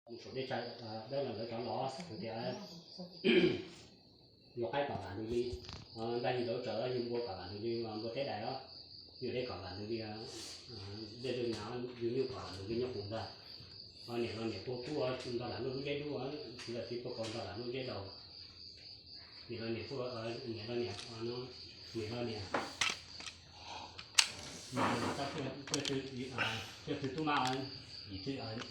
Mus saum dej tshav dawb los lawv rov los, tias yus qaib kom vam ntug li, ntaj yig lawv tsaws, yus npua kom vam ntug li npua teb dais os, yus dej kom vam ntug li dej lwj nas, yus nyuj kom vam ntug li nyuj qus ntag. Niam los niam pua kub ntog lam lub zeb dub, txiv los txiv pua kaus ntog lam lub zeb daus. Niam los niam, niam los niam, niam los niam, niam los niam, cuaj txwg tub maj,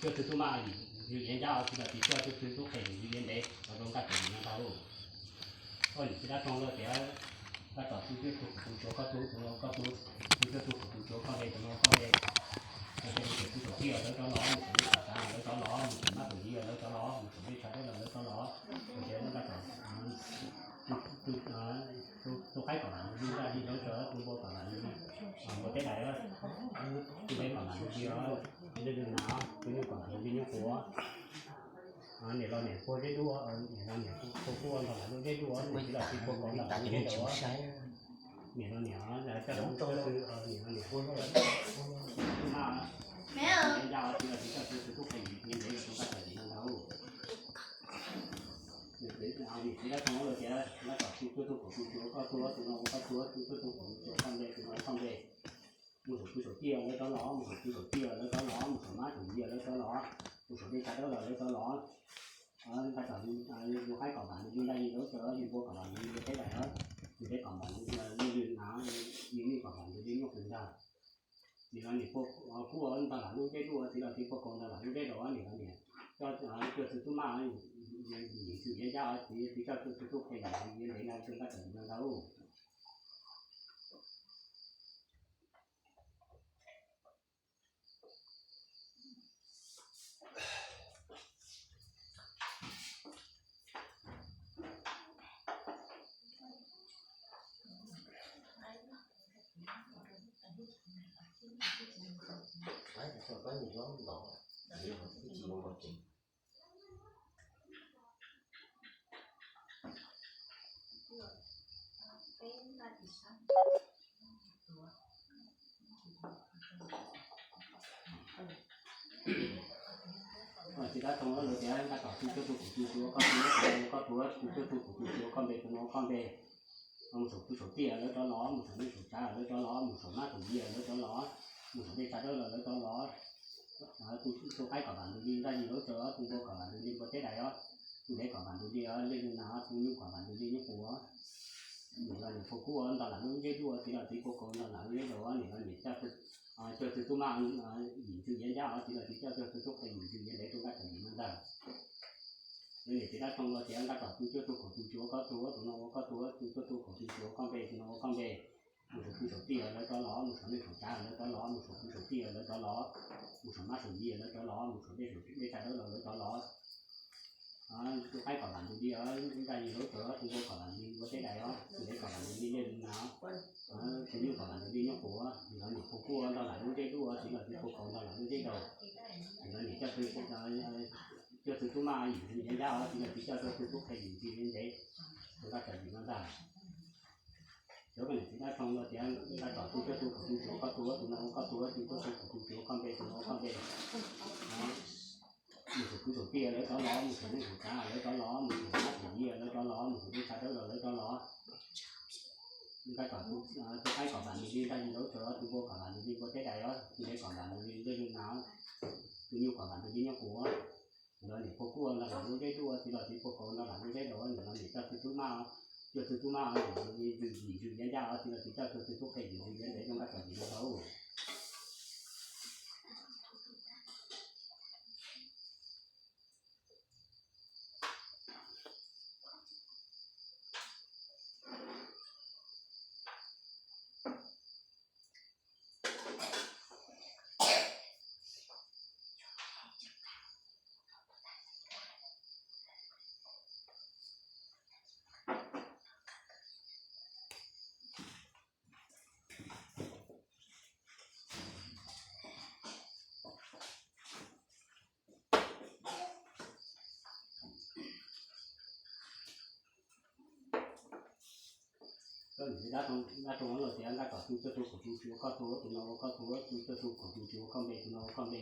cuaj txwg tub maj, yus iav ncab, txiv los txiv coj cuaj txwg tub qhe yus iav ntev los rau nqaj tawm yim no ntag lauj. Koj niam txiv dab roog los tias, koj tom txij cuaj tug kuv tug tsuav koj tug, tus no koj tug, txij cuaj tug kuv tug tsuav koj npe, tus no koj npe. Mus saum txhua saum tij lawv rov los, mus saum nej saum tsav lawv rov los, mus saum mab saum yiv lawv rov los, mus saum nej tshav dawb los lawv rov los. Ua tias noj nqaj tom tus qaib kom vam ntug li ntaj yig lawv tsaws, tus npua kom vam ntug li npua teb dais, tus dej kom vam ntug li dej lwj nas, tus nyuj kom vam ntug li nyuj qus. Niam los niam pua zeb dub, niam los niam pua kub ntog lam lub zeb dub, niam txiv los txiv pua kaus ntog lam lub zeb daus. Niam los niam, coj tub, niam los niam pua tub maj, iav ncab, txiv los txiv coj cuaj txwg tub qhe yus iav ntev los rau nqaj tawm yim no ntag lauj. Niam txiv dab roog los tias, koj tom txij cuaj tug kuv tug tsuav koj tug, tus no ua koj tug, txij cuaj tug kuv tug tsuav koj npe, tus no ua koj npe. Mus saum txhua saum tij lawv rov los, mus saum txhua saum tij lawv rov los, mus saum mab saum yiv lawv rov los, mus saum nej tshav dawb los lawv rov los. Nqaj tom tus qaib kom vam ntug li ntaj yig lawv tsaws, tus npua kom vam ntug li npua teb dais os, tus dej kom vam ntug li dej lwj nas, tus nyuj kom vam ntug li nyuj qus ntag. Niam los niam pua kub ntog lam lub zeb dub, txiv los txiv pua kaus ntog lam lub zeb daus, niam los niam coj cuaj txwg tub maj, yim txwg iav ncab, txiv txiv coj cuaj txwg tub qhe yim txwg iav ntev ntag rau nqaj tawm yim no ntag lauj. Txiv dab roog lawv tias, nqaj tom txij cuaj tug kuv tug tsuav koj tug, tus no ua koj tug, txij cuaj tug kuv tug tsuav koj npe, tus no ua koj npe. Mus saum txhua saum tij lawv rov los, mus saum nej saum tsav lawv rov los, mus saum mab saum yiv lawv rov los, mus saum nej tshav dawb los lawv rov los. Tus qaib kom vam ntug li ntaj yig lawv tsaws, tus npua kom vam ntug li npua teb dais os, tus dej kom vam ntug li dej lwj nas, tus nyuj kom vam ntug li nyuj qus. Niam los niam pua kub ntog lam lub zeb dub, txiv los txiv pua kaus ntog lam lub zeb daus, niam los niam coj cuaj txwg tub maj, yim txwg iav ncab os, txiv los txiv coj cuaj txwg tub qhe yim txwg iav ntev rau nqaj tawm yim no ntag. Lawv niam txiv dab roog los tias, nqaj tom txij cuaj tug kuv tug tsuav koj tug, tus no ua koj tug, txij cuaj tug kuv tug tsuav koj npe, tus no ua koj npe. Mus saum txhua saum tij lawv rov los, mus saum nej saum tsav lawv rov los, mus saum txhua saum tij lawv rov los, mus saum mab saum yiv lawv rov los, mus saum nej saum nej tshav dawb los lawv rov los. Tus qaib kom vam ntug li ntaj yig lawv tsaws, tus npua kom vam ntug li npua teb dais os, tus dej kom vam ntug li dej lwj nas, tus nyuj kom vam ntug li nyuj qus. Niam los niam pua kub ntog lam lub zeb dub, txiv los txiv pua kaus ntog lam lub zeb daus. Niam los niam coj cuaj txwg tub maj yim txwg iav ncab os, txiv los txiv coj cuaj txwg tub qhe yim txwg iav ntev rau nqaj tawm yim no ntag. Cov koj niam txiv dab roog los tias, nqaj tom txij cuaj tug kuv tug tsuav koj tug, tus no ua koj tug, txij cuaj tug kuv tug tsuav koj npe, tus no ua koj npe. Mus saum txhua saum tij lawv rov los, mus saum nej saum tsav lawv rov los, mus saum mab saum yiv lawv rov los, mus saum nej tshav dawb los lawv rov los. Nqaj tom tus qaib kom vam ntug li ntaj yig lawv tsaws, tus npua kom vam ntug li npua teb dais os, tus dej kom vam ntug li dej lwj nas, tus nyuj kom vam ntug li nyuj qus. Niam los niam pua kub ntog lam lub zeb dub, txiv los txiv pua kaus ntog lam lub zeb daus, niam los niam coj txwg tub maj, cuaj txwg tub maj, yim txwg iav ncab os, txiv los txiv coj cuaj txwg tub qhe yim txwg iav ntev rau nqaj tawm yim no ntag. Koj niam txiv dab roog los tias, nqaj tom txij cuaj tug kuv tug tsuav koj tug, tus no ua koj tug, txij cuaj tug kuv tug tsuav koj npe, tus no ua koj npe.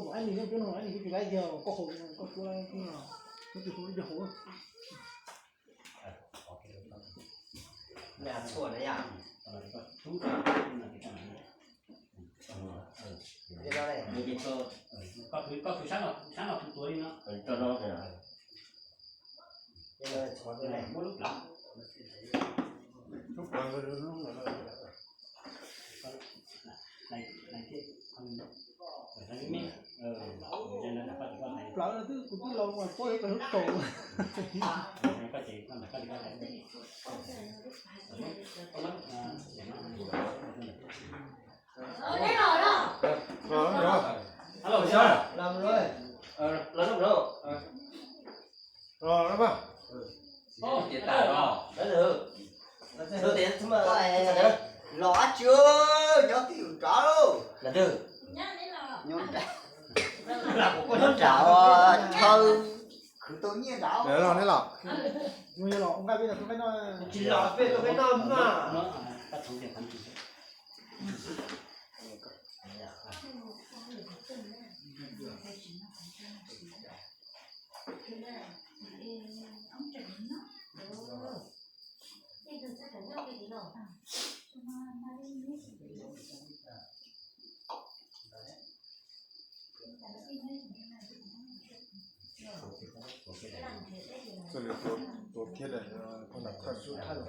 Koj mus ib nig, cuab no ib nig kuj tsis laib tiag, koj haus koj cuab laib no, kuv tus hu ib co haus. Plawv no twb kuv twb los mas pob peb lub kaus. Los ab tsi, nyob twj ywm nrad lauj. Nyob nrad. Nyob nram chaw khwv tau nyiaj nrad. Los ne los. Tsis los peb tus peb noj maj. Tuav kiag daim thaj sub thaj los.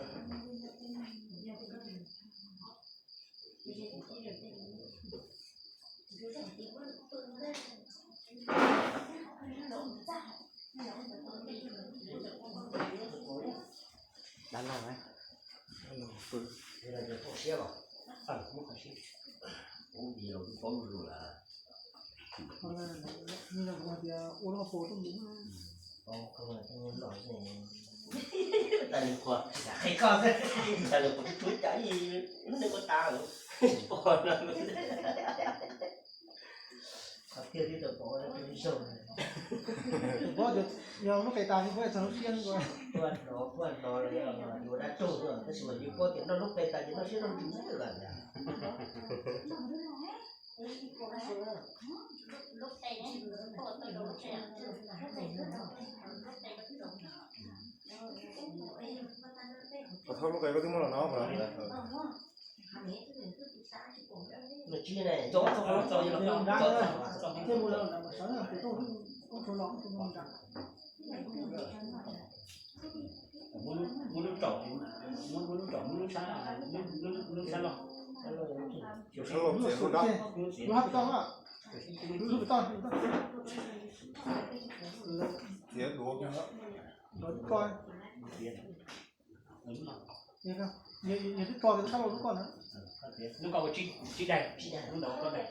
Dab laug, dab laug pw. Ua loj pau tuaj mus. Tas li qhua, tas li qhua, tsuav cas ib lub neej ua tas. Pom tias yog lub qe tas li puab txog lub siab. Puab hnov, puab hnov los yog yuav dab tug, tab sis mas yus paub tias noj lub qe tas ces noj siab noj ntsws lawm. Koj thauj lub qe koj twb muab los no. Muab lub raum, muab lub raum, muab lub sab, lub sab loj. Lub sab loj txiav lub dab. Txiav duav. Yog twb tso, yog twb tso ces sab loj lub koj na. Lub koj ua tsib daim, lub ntawd koj daim.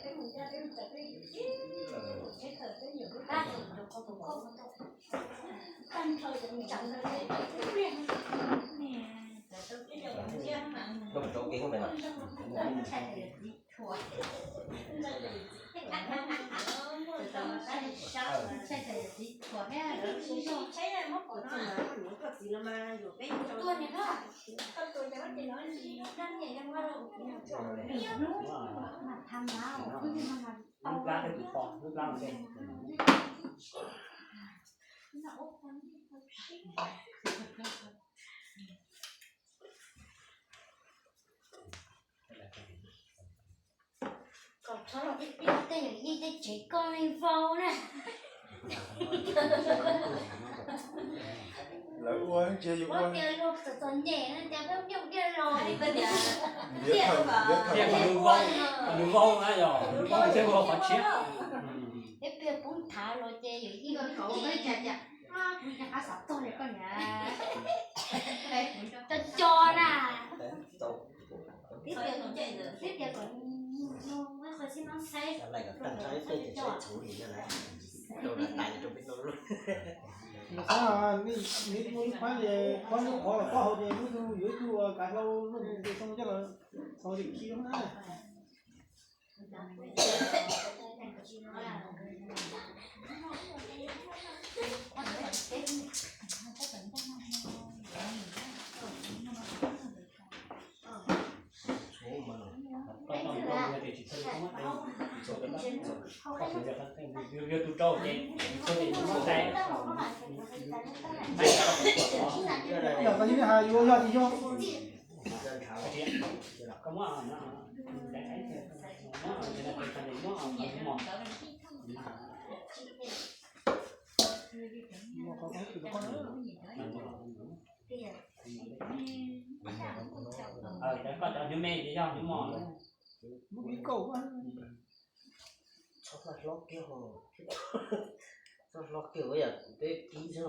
Lub plab twb tsis pom, lub plab ua ntej. Kom txhob los ib pliag tej yawm yij tej tsev koj li vau na. Lawv ua ntsia yus ua. Tias luag txom txom nyem no tias peb nyob diaj los li. Nws vau na yog, nws vau thiab ua qhov tshiab. Peb pliag poob thav los ces yawm yij kuv xav txog li koj niam. Cov co na. Peb tias kom, peb tias kom nug, nug qhov xib no saib. Nws ua lub phab ces phab lub qhov los pob hau ces muaj ib tug, yuav ib tug kav hlau luaj ntws xoo coj los xaus li khi na. Yog tau yus hais yuav yog tsis yog. Koj cov hnub me yog hnub mos. Txhob hlob kiag, txhob hlob kiag, peb kib xwb.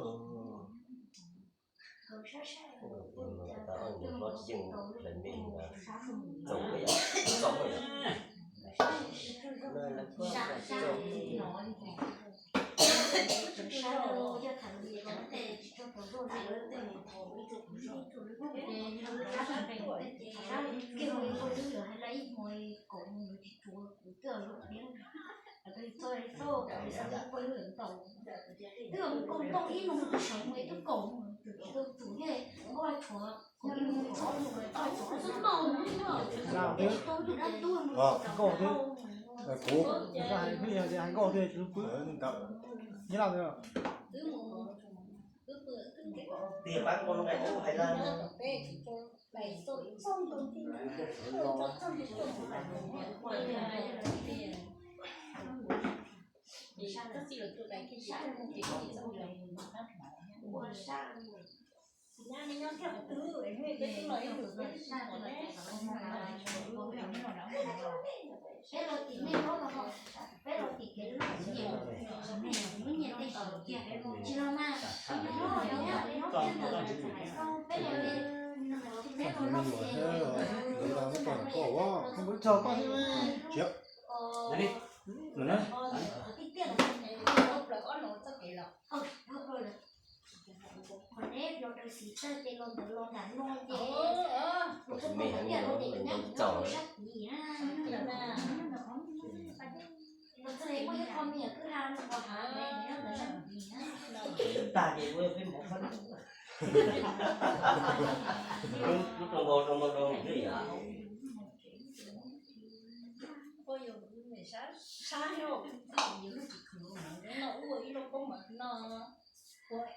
Hlob tsis yeej hlais me, txaus ib yam txaus ib yam. Nkauj thiab, kuv hais nkauj thiab tsis pw. Nyob no. Tias pab nkauj hais lawm. Qhov neb los daws xim tawg ces los ntawm los nram no ces, los txog sab tid na. Los txog es muaj ib qho me nyuam kwj ha no puas hav ne, nyob ntawm sab tid na. Tag ces kuv peb mov fab lub rau npau rau npau rau li. Ua yus sab sab yus lub tsis khwv no ua ib lub koob mas no. Tuaj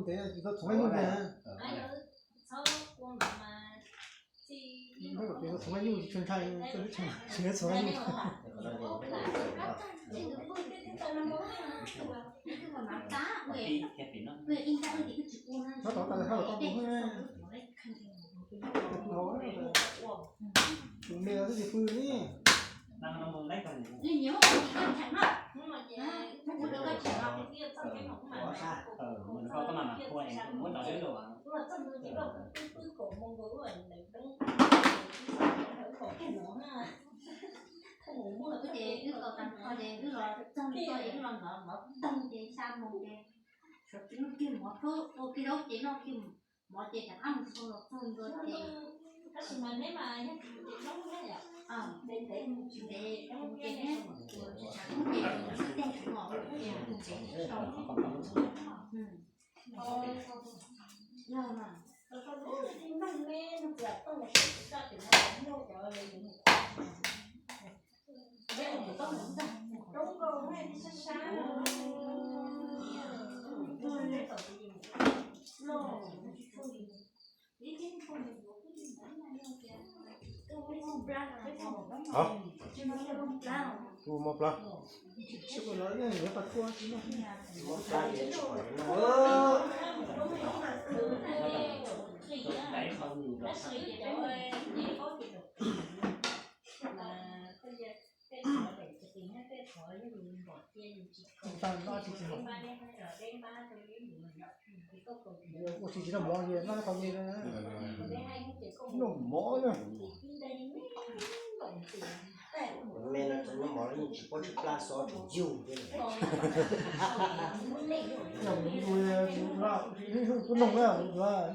ntev tsis tau txhoov ib nyuj. Txhoov ib nyuj tsis tshua ntshai, tsis txhoov ib nyuj. Nyob tod tas hab los tau tus me twb tsis pw li. Ces wb los tag nrho ces wb los txog ntua es wb los ntov mov toog ces xya moos ces sawv tsees kiag mov plaub ua kiag zaub ces noj kiag mov ces rov qab mus txog los txog ntua ces tab sis mas neb mas yog tsis ntev ntev mus ces neb tsis tshav kub ces nws xwb tej tsis mos ua ces ntev tau. Hov, tus mos plaub. Ua tsis tsis noj mov li, noj tau li, noj mov na. Me no txog noj mov los yeej tsis paub tsis plab xov tseem yug thiab. Kuv noog na,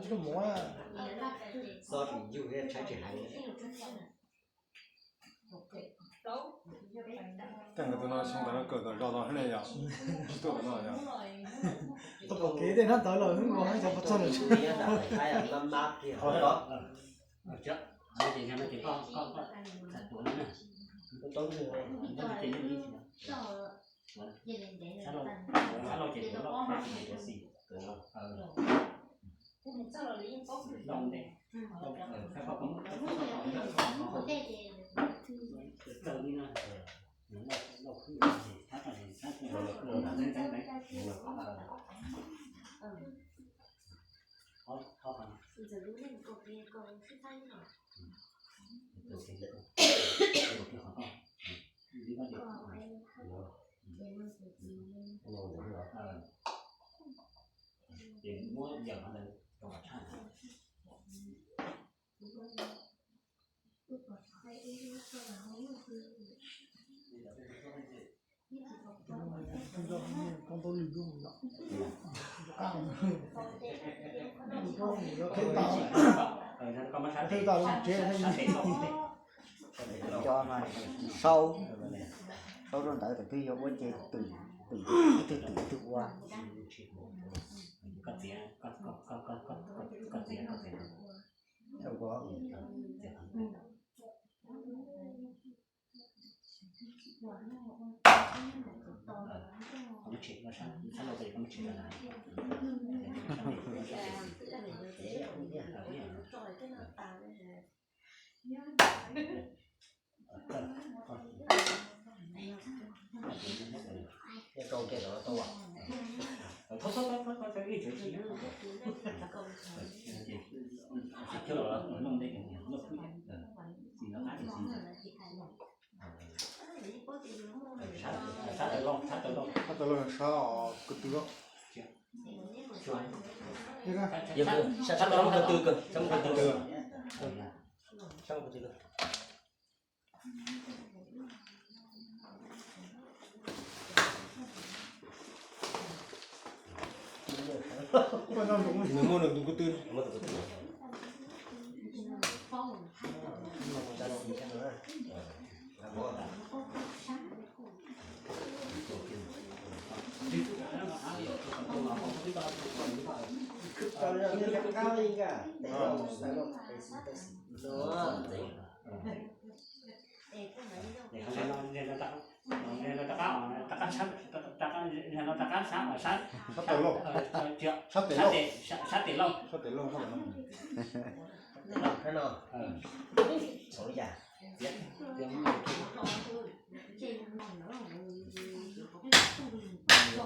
tsis noog mov na. Xov tseem yug thiab, tshaib tsis hais. Tej nkawd tus no xyoo ntawd kawm tom zos no thiab ne yom? Tsis tuaj tom no yom? Tau pom kev tej hnab ntawd los wb mus cov pov txog lawm. Cov no saub, saub rau ntawd thaum twg yog ua ces twm, twm ib tug twm ib tug ua. Sab tawm los sab ko tw. Sab tawm los ko tw, sab ko tw. Nws muaj nws tus ko tw. Rov qab, rov qab sab, rov qab sab, sab, sab tes lauj, sab tes lauj, sab tes lauj, sab tes lauj.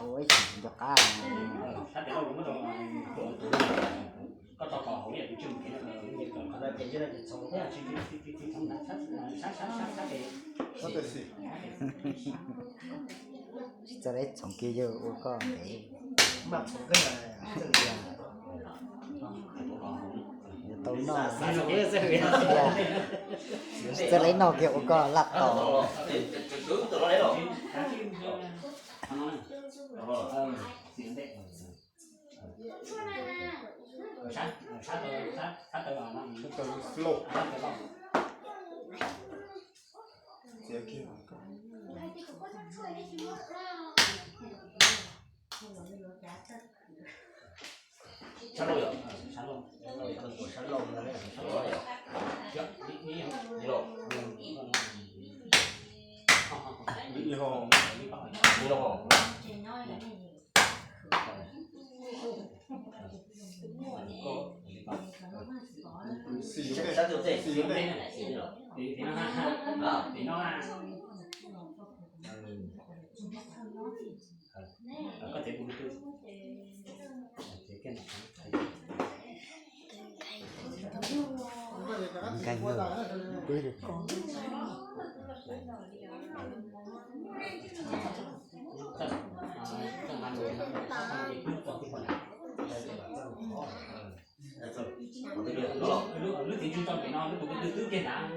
Ua ib chim nco qab. Tsis txawj leb txhoov kiag yawg ua koj ntev. Tau noj, tsis txawj leb noj kiag ua koj laj tau. Sab laug yom, sab laug, sab laug, sab laug yom. Ib laug, ib laug, ib laug. Sab tus tej, sab tus tej, koj tsev tus twg? Nkeeg na. Lub txiv tswv tso pem no, lub tus ko tw twb kiag ntawd.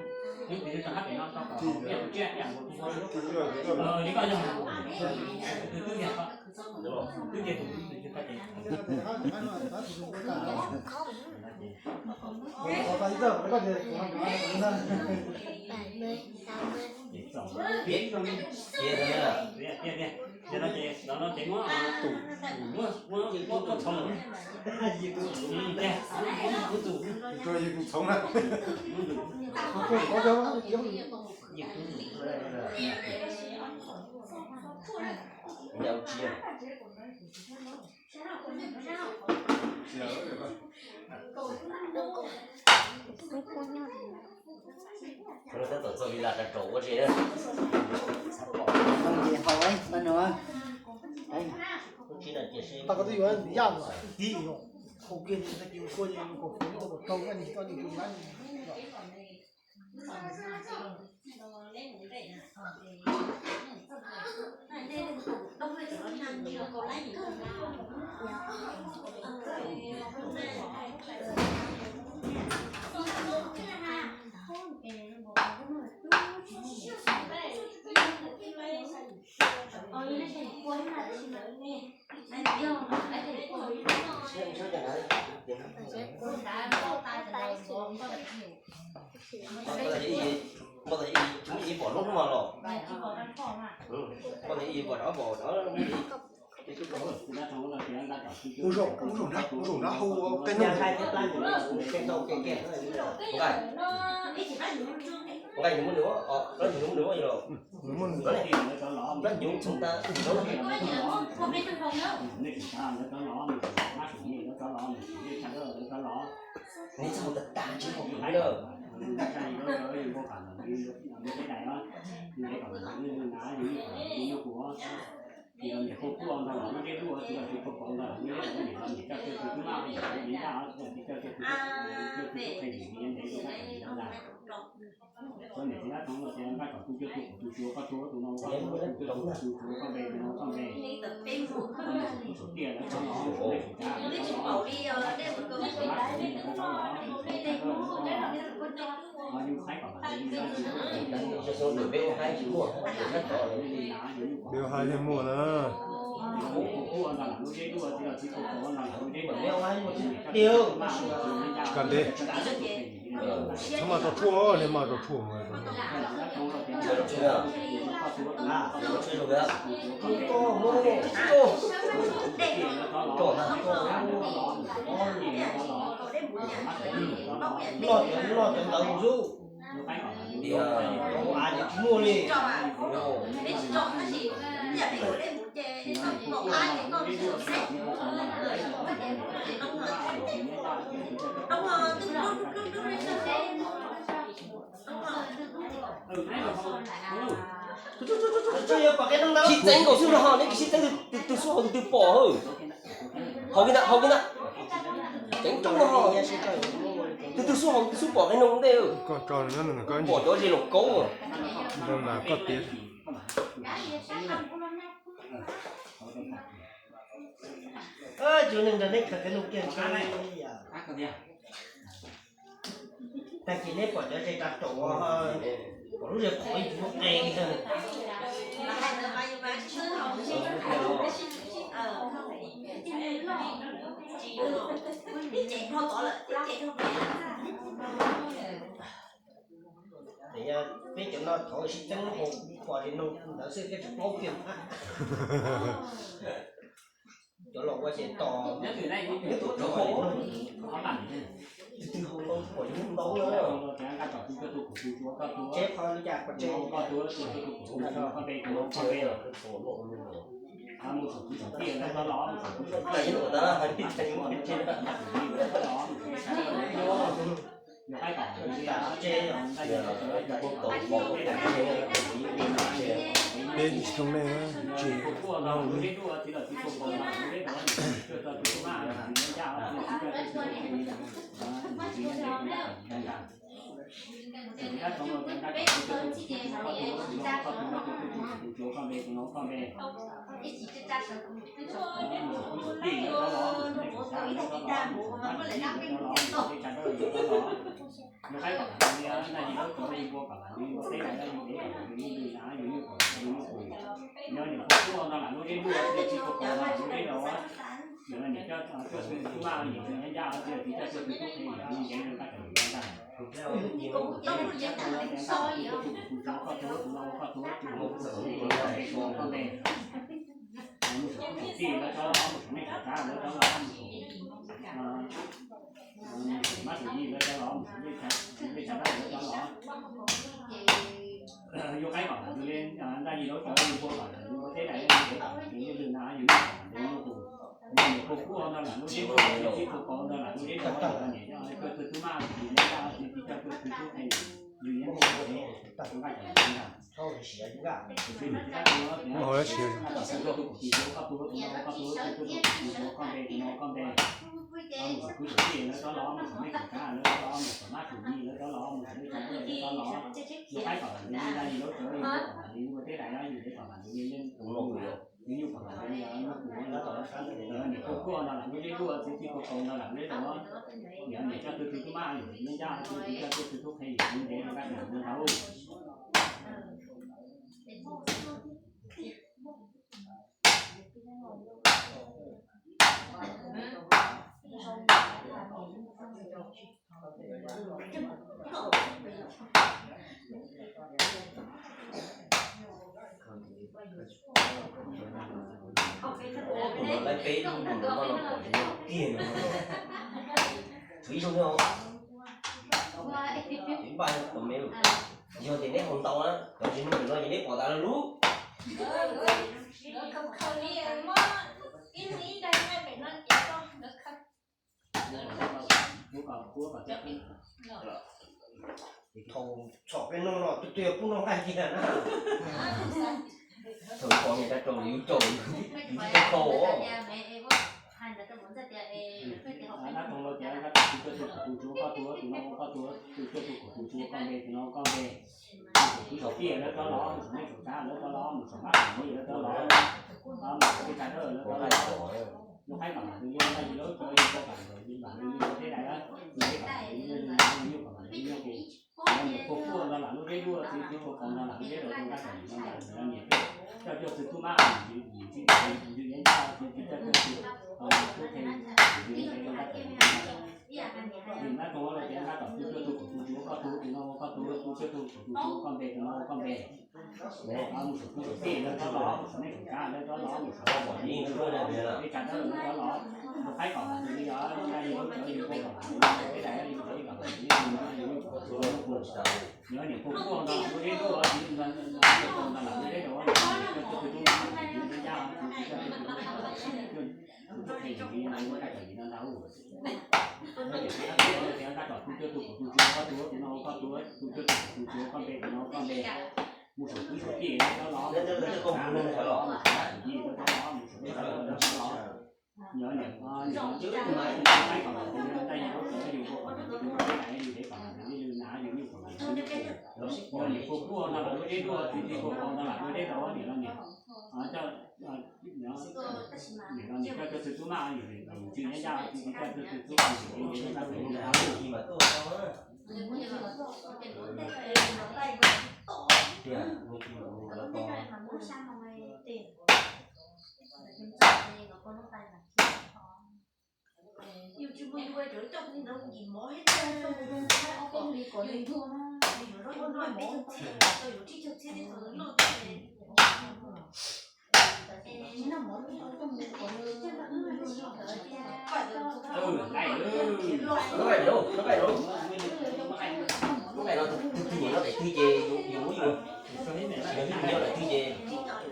Mus zaum, mus zaum nrad, mus zaum nrad hu qeb nug. Nqaij, nws muaj nws, nws muaj nws los. Nws muaj nws, nws muaj nws, nws txog tas tas tsis pom nws lawm. Peb hais thiaj muaj na. Kam ntev, txhob maj rau tshuaj, nej maj rau tshuaj mas. Loj cov, loj cov ntawd mus xwb. Tias, av ces tsis muaj li. Tsis txeev nkaus xwb no ho, neb tsis sib txeeb, tus twg xub hauv tus twg pom. Hauv kiag ntawd, hauv kiag ntawd. Tseev roob no ho. Tus twg xub hauv tus twg xub pom qe noog ntej. Pom cov ze los kaub. Koj tias. Cov neeg nrog neb khaws qe noog kiag ntshai. Tag kis neb pom cov ze rau saum, pom lub zej qhov ib tug muaj qe li. Peb cov no thaum sib txeeb hauv pom li no ntawd xwb thiaj tsis paub kiag. Cov laus ua ces tos nyob tus rau hauv no. Tus twg hauv no pom yus ntau na. Tsev qhov li cas pom tsev. Peb tsis thooj nej, tsis lauj li. Tab sis lawv cov los mus xyov mab xyov yij lawv cov los mus xyov tej tsa dawb lawv cov los. Yus qaib kom lam yus li, ntaj yij lawv cov yus npua kom lam yus li, npua teb daim yus dev kom lam yus li, yus li nas yus nyuj kom lam yus nyuj tus. Yog niam pog kub no lam lub zeb ntuj, txiv tub kaus no lam lub zeb rau. Yog niam coj coj tug tub maj, yus tsis nyob ncaj, txiv coj tug tub qhe, yus li ntev rau nqaj rau yus ntag. Koj tug tus no ua koj tug, tus no ua koj tug, tus no ua koj tug, tus no ua koj tug, tus no ua koj tug. Mus saum tub saum tij lawv cov los, mus saum nej saum tsav lawv cov los, mus saum mab saum yij lawv cov los, mus saum nej tsa dawb lawv cov los. Yus qaib kom lam yus li, ntaj yij lawv cov yus npua kom lam yus npua teb daim yus dev kom lam yus li, yus li nas yus nyuj kom lam yus nyuj tus. Yog niam pog kub no lam lub zeb ntuj, txiv tub kaus no lam lub zeb rau, yus niam coj tug tub maj, yus li ntaj txiv coj tug tub qhe, yus yeej mus ua dev, tag tus nqaj rau yus ntag. Tus txiv tub kaus no tias, koj tug tus kaus tug, tus no ua koj tug, tus tub kaus tug, tus no ua koj npe, tus no ua koj npe. Mus saum tub saum tij lawv cov los, mus saum nej saum tsav lawv cov los, mus saum mab saum yij lawv cov los, mus saum nej tsa dawb lawv cov los. Yus qaib kom lam yus li, ntaj yij lawv cov yus npua kom lam yus npua teb daim yus dev kom lam yus li, yus nyuj kom lam yus li, yus nyuj tus. Niam pog kub no lam lub zeb ntuj, txiv tub kaus no lam lub zeb rau. Yog niam coj tug tug tub maj, yus li ntaj txiv coj tug tub qhe, yus li ntev rau nqaj rau yus ntag. Lawv peb lub nus no los pom zoo tiag no. Tshuav ib zaug thiab os. Ib npaj tom me, yog tias neb haus ntau na, cov tsis muaj no ces neb pom tas lawm lub. Thaum txhom peb no no twb twb pub noj nqaij kiag na. Thaum pom niam tab raus yus raus yus tsis tau khau os. Dab tog los tias dab tog tus coj tug kaus tus tsis ua koj tug, tus no ua koj tug, tus coj tug kaus tus tsis ua koj npe, tus no ua koj npe. Mus saum tub saum tij lawv cov los, mus saum nej saum tsav lawv cov los, mus saum mab saum yij lawv cov los, mus saum tej tsa dawb lawv cov los. Yus qaib kom lam yus li, ntaj yij lawv cov yus npua kom lam yus li, npua teb daim yus dev kom lam yus li, yus nyuj kom lam yus li, yus nyuj tus. Yog niam pog kub no lam lub zeb ntuj, txiv tub kaus no lam lub zeb rau, tus nqaj rau yus ntag. Yog niam coj coj tug tub maj, yus li, yus li ntaj txiv coj tug tub qhe, yus li ntev rau nqaj rau yus ntag. Yus ntab tug los tias ntab tom tug coj tug kaus tus tsis ua koj tug, tus no ua koj tug, tus coj tug kaus tus tsis ua koj npe, tus no ua koj npe. Mus saum tub saum tij lawv cov los, mus saum nej saum tsav lawv cov los, mus saum mab saum yij lawv cov los, mus saum tej tsa dawb lawv cov los. Yus qaib kom lam yus li, ntaj yij lawv cov yus npua kom lam yus li, npua teb daim yus dev kom lam yus li, yus nyuj tus. Yog niam pog kub no lam lub zeb ntuj, txiv tub kaus no lam lub zeb rau, yog niam coj tug tub maj, yus li ntaj txiv coj tug tub qhe, yus li ntev rau nqaj rau yus ntag. Yog niam pog kub no tias ntaj tom tug coj tug kaus tus tsis ua koj tug, tus no ua koj tug, tus coj tug kaus tus tsis ua koj npe, tus no ua koj npe. Mus saum tub saum tij lawv cov los, mus saum nej saum tsav lawv cov los, mus saum mab saum yij lawv cov los, mus saum tej tsa dawb lawv cov los. Yog niam, niam no, yus qaib kom lam yus li, ntaj yij lawv cov yus npua kom lam yus li, npua teb daim yus dev kom lam yus li, yus li nas yus nyuj kom lam yus li. Yog niam pog kub no lam lub zeb ntuj, txiv tub kaus no lam lub zeb rau, niam no niam, coj, niam no niam coj coj tug tub maj, yus li, yus tsis nyob ncaj, txiv tub coj tug tub qhe, yus li ntev rau nqaj rau yus ntag.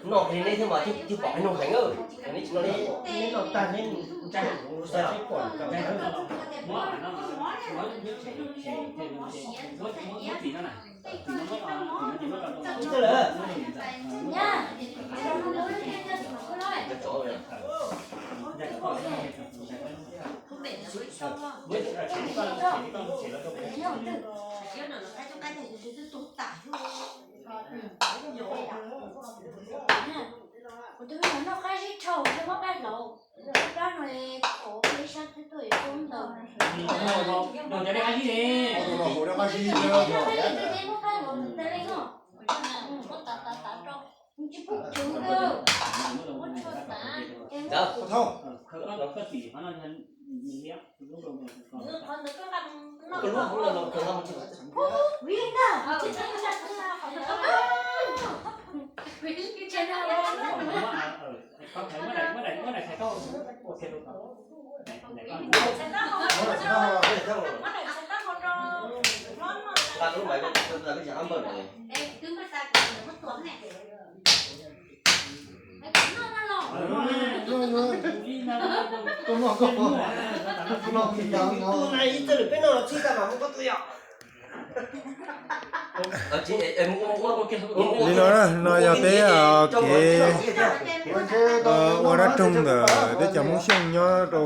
Noj li neb thiab mas thiaj pom qab nug heev, neb tsis noj li. Neb noj tag neb ntshai kuv xa sib pom. Kuv tus me nyuam noj qab zib dhau, noj qab hlauv, noj qab no qhov peb Li no, no yog peb kev ua dab roog ntawm teb chaws Hmoob Xyooj nyob rau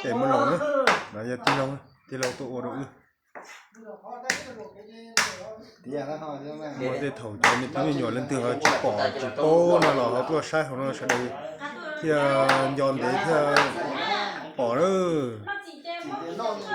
pem Moos Laus na. No yog tij laug, tij laug tuaj ua rau wb. Muaj tej thaum cov me tub me nyuam leej twg ho tsis pom tsis paub no los ho tuaj saib hauv no sawv daws thiaj nco ntev thiaj pom na.